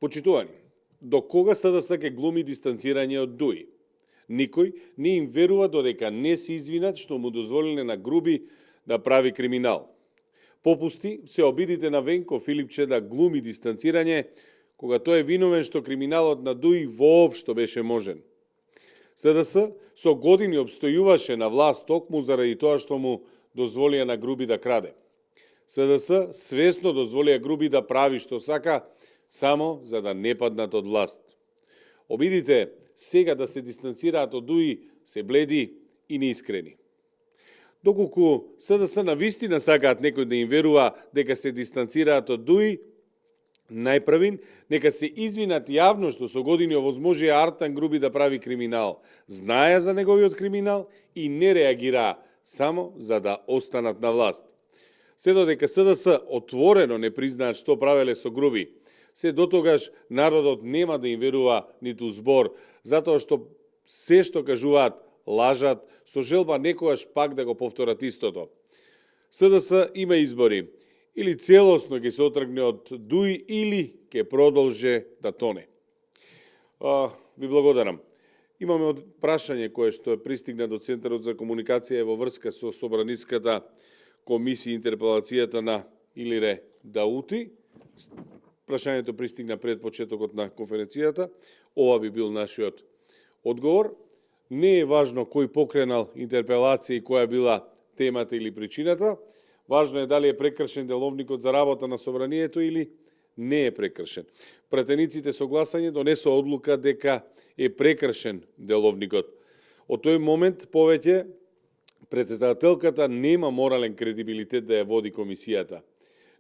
Почитувани, до кога СДС ќе глуми дистанцирање од ДУИ? Никој не им верува додека не се извинат што му дозволиле на Груби да прави криминал. Попусти се обидите на Венко Филипче да глуми дистанцирање, кога тој е виновен што криминалот на ДУИ воопшто беше можен. СДС со години обстојуваше на власт токму заради тоа што му дозволија на Груби да краде. СДС свесно дозволија Груби да прави што сака, само за да не паднат од власт. Обидите сега да се дистанцираат од ДУИ се бледи и неискрени. Доколку СДС навистина сакаат некој да им верува дека се дистанцираат од ДУИ, најпрвин нека се извинат јавно што со години овозможија Артан Груби да прави криминал. Знаеа за неговиот криминал и не реагираа само за да останат на власт. Се додека СДС отворено не признаат што правеле со Груби, се дотогаш народот нема да им верува ниту збор, затоа што се што кажуваат лажат со желба некогаш пак да го повторат истото. СДС има избори. Или целосно ќе се отргне од ДУИ, или ќе продолже да тоне. Ви благодарам. Имаме прашање кое што е пристигна до Центарот за комуникација во врска со Собраницката комисија интерпелацијата на Илире Даути. Прашањето пристигна пред почетокот на конференцијата. Ова би бил нашиот одговор. Не е важно кој покренал интерпелација и која била темата или причината. Важно е дали е прекршен деловникот за работа на собранието или не е прекршен. Пратениците со гласање донесоа одлука дека е прекршен деловникот. Од тој момент повеќе председателката нема морален кредибилитет да ја води комисијата.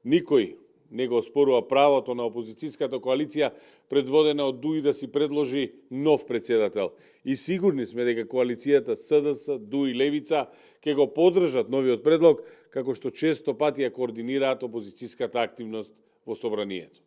Никој не го оспорува правото на опозицијската коалиција предводена од ДУИ да си предложи нов председател. И сигурни сме дека коалицијата СДС, ДУИ, Левица ќе го поддржат новиот предлог, како што често пати ја координираат опозицијската активност во собранието.